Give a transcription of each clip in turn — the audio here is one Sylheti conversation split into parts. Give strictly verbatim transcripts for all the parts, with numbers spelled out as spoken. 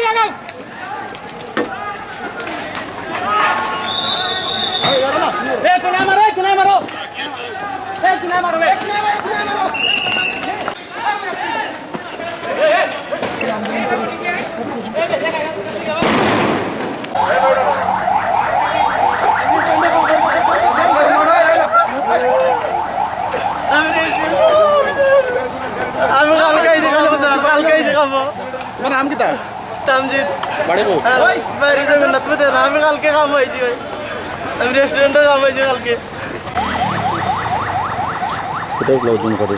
এ, কোনায় মারো, এ, কোনায় মারো। এ, কোনায় মারো, এ। আমি কালকে আইছি, কালকে স্যার, কালকে আইছি, খামো। তোমার নাম কিতা? তামজিদ। বাড়ি কই? হ্যাঁ, বাড়ি জগন্নাথপুরে। না, আমি কালকে খামো আইছি ভাই। আমি রেস্টুরেন্টে খামো আইছি কালকে। এটা লোকজন করে।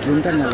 জুমটা নিয়ে